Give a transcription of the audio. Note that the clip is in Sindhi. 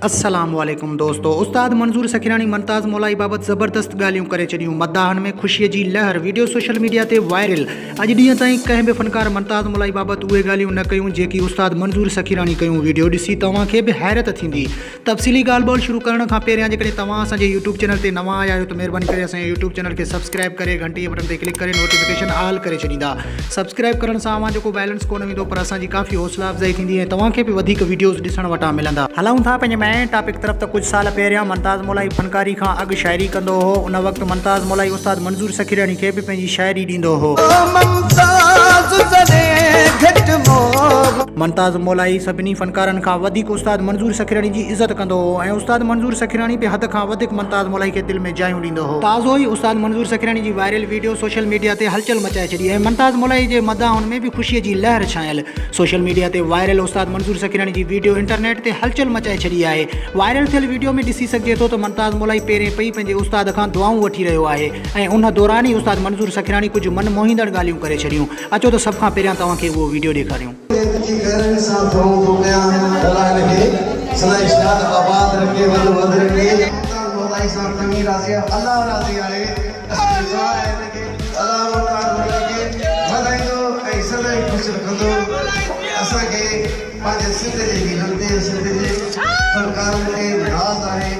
السلام عليڪم دوستو استاد منظور سکيراڻي ممتاز مولائي بابت زبردست ڳالهيون ڪري ڇڏيون مداحن ۾ خوشي جي لهر ويڊيو سوشل ميڊيا تي وائرل اڄ ڏينهن تائين ڪنهن به فنڪار ممتاز مولائي بابت اهي ڳالهيون نه ڪيون جيڪي استاد منظور سکيراڻي ڪيون ويڊيو ڏسي توهان کي به حيرت ٿيندي تفصيلي ڳالهه ٻولهه شروع ڪرڻ کان پهريان جيڪڏهن توهان اسان جي يوٽيوب چينل تي نوان آيا آهيو ته مهرباني ڪري اسان جي يوٽيوب چينل کي سبسڪرائب ڪري گهنٽي جي بٽڻ تي ڪلڪ ڪري نوٽيفڪيشن آل ڪري ڇڏيندا سبسڪرائب ڪرڻ سان اوهان جو ڪو بيلنس ڪونه ويندو پر اسان جي ڪافي حوصلا افزائي ٿيندي ۽ توهان کي به وڌيڪ وڊيوز ڏسڻ وٽان ملندا. هلون ٿا پنهنجي مين ٽاپڪ طرف ته ڪجهه سال پهريان ممتاز مولائي فنڪاري کان اڳ شاعري ڪندو هو ان وقت ممتاز مولائي استاد منظور سکيراڻي کي به پنهنجي شاعري ڏيندو هو. ممتاز مولائي سڀني فنڪارن کان وڌيڪ استاد منظور سکيراڻي جي عزت ڪندو هو ۽ استاد منظور سکيراڻي به حد کان وڌيڪ ممتاز مولائي کي دل ۾ جايون ڏيندو هو. تازو ئي استاد منظور سکيراڻي جي وائرل ويڊيو سوشل ميڊيا تي هلچل مچائي ڇڏي ۽ ممتاز مولائي جي مداحن ۾ به خوشي جي لهر ڇانيل. سوشل ميڊيا تي وائرل استاد منظور سکيراڻي جي ويڊيو انٽرنيٽ تي هلچل مچائي ڇڏي آهي. وائرل ٿيل ويڊيو ۾ ڏسي سگهجي ٿو ته ممتاز مولائي پيرين پئي پنهنجي استاد کان دعائون وٺي رهيو آهي ۽ ان دوران ئي استاد منظور سکيراڻي ڪجهه من موهيندڙ ڳالهيون ڪري ڇڏيون. اچو ته سڀ کان پهريان توهان کي اهو ويڊيو ڏيکاريون. دل جي گهرائين سان دعائون ٿو ڪيان الله هن کي سدائين شاد آباد رکي وڌ وڌ رکي. ممتاز مولائي سان توهين راضي آهيو الله راضي آهي اسان جي دعا آهي هن کي الله ممتاز مولائي کي وڌائيندو ۽ سدائين خوش رکندو اسان کي پنهنجي سنڌ جي هيرن تي سنڌ جي فنڪارن تي ناز آهي.